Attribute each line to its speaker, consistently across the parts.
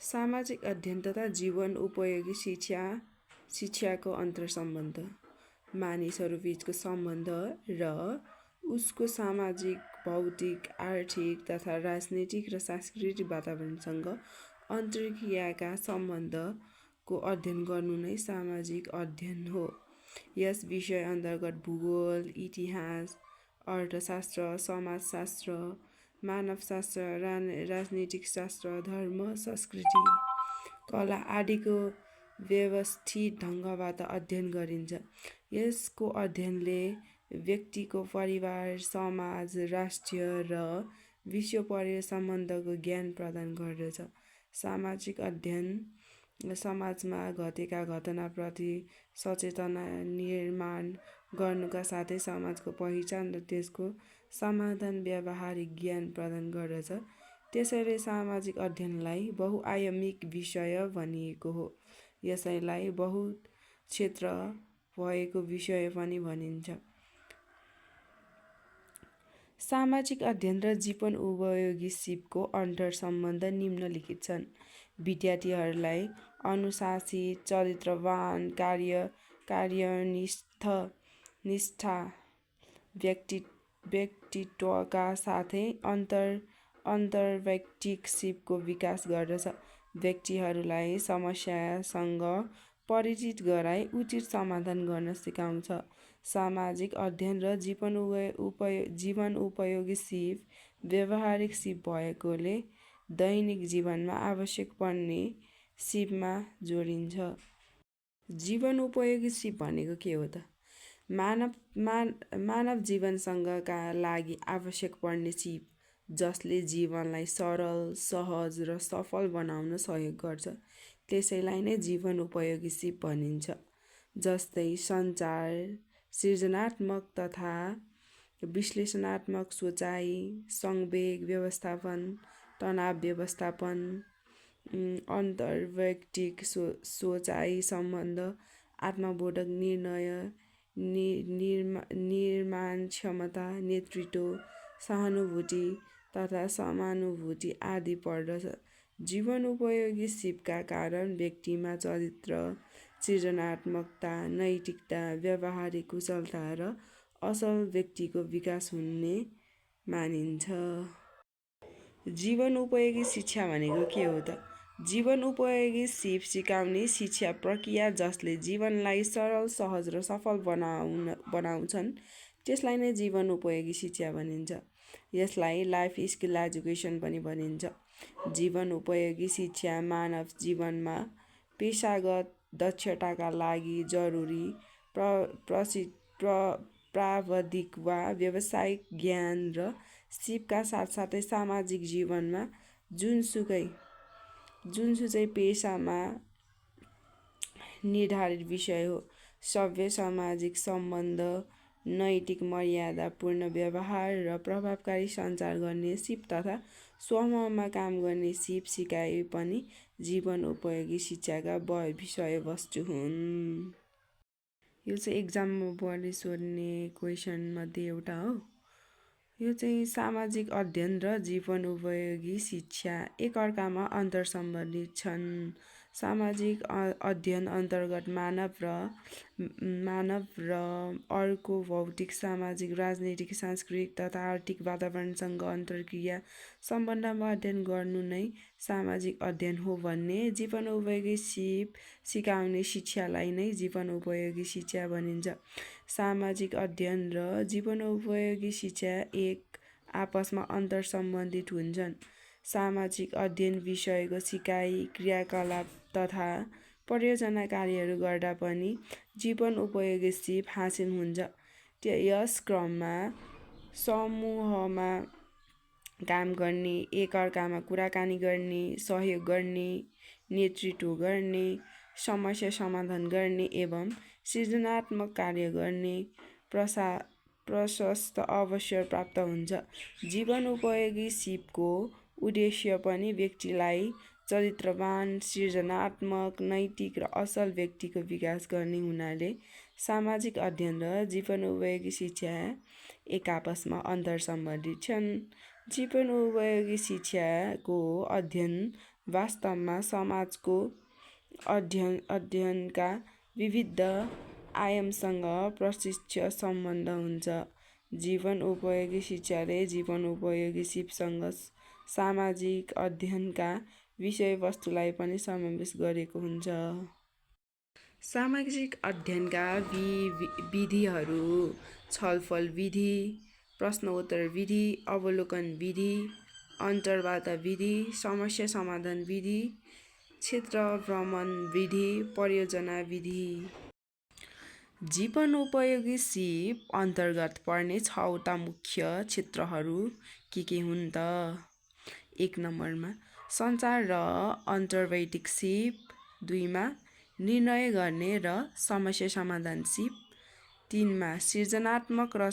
Speaker 1: सामाजिक अध्ययन तथा जीवन उपयोगी शिक्षाको अन्तर्सम्बन्ध, मानिसहरू बीचको सम्बन्ध र उसको सामाजिक, भौतिक, आर्थिक तथा राजनीतिक र सांस्कृतिक वातावरणसँग अन्तर्क्रियाका सम्बन्धको अध्ययन गर्नु नै सामाजिक अध्ययन हो। यस विषय अन्तर्गत भूगोल, इतिहास, अर्थशास्त्र, समाजशास्त्र, मानवशास्त्र, राजनीतिक शास्त्र, धर्म, संस्कृति, कला आदिको व्यवस्थित ढङ्गबाट अध्ययन गरिन्छ। यसको अध्ययनले व्यक्तिको परिवार, समाज, राष्ट्रिय र विश्वपरीय सम्बन्धको ज्ञान प्रदान गर्दछ। सामाजिक अध्ययन समाजमा घटेका घटनाप्रति सचेतना निर्माण गर्नुका साथै समाजको पहिचान र त्यसको समाधान व्यावहारिक ज्ञान प्रदान गर्दछ। त्यसैले सामाजिक अध्ययनलाई बहुआयामिक विषय भनिएको हो। यसैलाई बहुक्षेत्र भएको विषय पनि भनिन्छ। सामाजिक अध्ययन र जीवन उपयोगी सिपको अन्तर्सम्बन्ध निम्नलिखित छन्। विद्यार्थीहरूलाई अनुशासित, चरित्रवान, कार्यनिष्ठ व्यक्तित्वका साथै अन्तर्वैयक्तिक सिपको विकास गर्दछ। व्यक्तिहरूलाई समस्यासँग परिचित गराई उचित समाधान गर्न सिकाउँछ। सामाजिक अध्ययन र जीवन उपयोगी सिप व्यावहारिक सिप भएकोले दैनिक जीवनमा आवश्यक पर्ने सिपमा जोडिन्छ। जीवन उपयोगी सिप भनेको के हो त? मानव जीवनसँगका लागि आवश्यक पर्ने सिप जसले जीवनलाई सरल, सहज र सफल बनाउन सहयोग गर्छ। त्यसैलाई नै जीवन उपयोगी सिप भनिन्छ। जस्तै सञ्चार, सृजनात्मक तथा विश्लेषणात्मक सोचाइ, संवेग व्यवस्थापन, तनाव व्यवस्थापन, अन्तर्वैयक्तिक सोचाइ, सम्बन्ध, आत्मबोधक निर्णय, निर्माण क्षमता, नेतृत्व, सहानुभूति तथा समानुभूति आदि पर्दछ। जीवन उपयोगी सिपका कारण व्यक्तिमा चरित्र, सृजनात्मकता, नैतिकता, व्यावहारिक कुशलता र असल व्यक्तिको विकास हुने मानिन्छ। जीवन उपयोगी शिक्षा भनेको के हो त? जीवन उपयोगी सिप सिकाउने शिक्षा प्रक्रिया जसले जीवनलाई सरल, सहज र सफल बनाउँछन् त्यसलाई नै जीवन उपयोगी शिक्षा भनिन्छ। यसलाई लाइफ स्किल एजुकेसन पनि भनिन्छ। जीवन उपयोगी शिक्षा मानव जीवनमा पेशागत दक्षताका लागि जरुरी प्राविधिक वा व्यावसायिक ज्ञान र सिपका साथसाथै सामाजिक जीवनमा जुनसुकै पेशामा निर्धारित विषय हो। सभ्य सामाजिक सम्बन्ध, नैतिक मर्यादापूर्ण व्यवहार र प्रभावकारी सञ्चार गर्ने सिप तथा समूहमा काम गर्ने सिप सिकाइ पनि जीवन उपयोगी शिक्षाका विषयवस्तु हुन्। यो चाहिँ एक्जाममा बढी सोध्ने क्वेसन मध्ये एउटा हो। यो चाहिँ सामाजिक अध्ययन र जीवन उपयोगी शिक्षा एकअर्कामा अन्तर्सम्बन्धित छन्। सामाजिक अध्ययन अन्तर्गत मानव र अर्को भौतिक, सामाजिक, राजनीतिक, सांस्कृतिक तथा आर्थिक वातावरणसँग अन्तर्क्रिया सम्बन्धमा अध्ययन गर्नु नै सामाजिक अध्ययन हो भन्ने जीवन उपयोगी सिप सिकाउने शिक्षालाई नै जीवन उपयोगी शिक्षा भनिन्छ। सामाजिक अध्ययन र जीवन उपयोगी शिक्षा एक आपसमा अन्तर्सम्बन्धित हुन्छन्। सामाजिक अध्ययन विषयको सिकाइ, क्रियाकलाप तथा परियोजना कार्यहरू गर्दा पनि जीवन उपयोगी सिप हासिल हुन्छ। यस क्रममा समूहमा काम गर्ने, एकअर्कामा कुराकानी गर्ने, सहयोग गर्ने, नेतृत्व गर्ने, समस्या समाधान गर्ने एवं सृजनात्मक कार्य गर्ने प्रशस्त अवसर प्राप्त हुन्छ। जीवन उपयोगी सिपको उद्देश्य पनि व्यक्तिलाई चरित्रवान, सृजनात्मक, नैतिक र असल व्यक्तिको विकास गर्ने हुनाले सामाजिक अध्ययन र जीवन उपयोगी शिक्षा एक आपसमा अन्तर्सम्बन्धित छन्। जीवनोपयोगी शिक्षाको अध्ययन वास्तवमा समाजको अध्ययनका विविध आयामसँग प्रत्यक्ष सम्बन्ध हुन्छ। जीवनोपयोगी शिक्षाले जीवनोपयोगी सिपसँग सामाजिक अध्ययनका विषयवस्तुलाई पनि समावेश गरेको हुन्छ। सामाजिक अध्ययनका विधिहरू छलफल विधि, प्रश्नोत्तर विधि, अवलोकन विधि, अन्तर्वार्ता विधि, समस्या समाधान विधि, क्षेत्र भ्रमण विधि, परियोजना विधि। जीवनोपयोगी सिप अन्तर्गत पर्ने 6वटा मुख्य क्षेत्रहरू के हुन् त? 1 नम्बरमा सञ्चार र अन्तर्वैयक्तिक सिप, 2 मा निर्णय गर्ने र समस्या समाधान सिप, 3 मा सृजनात्मक र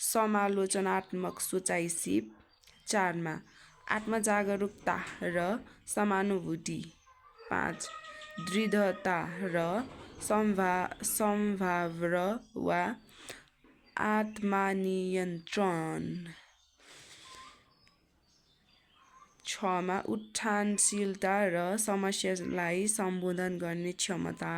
Speaker 1: समालोचनात्मक सोचाइ सिप, 4 मा आत्मजागरुकता र समानुभूति, 5 दृढता र सम्भाव्य वा आत्मनियन्त्रण, 6 मा उत्थानशीलता र समस्यालाई सम्बोधन गर्ने क्षमता।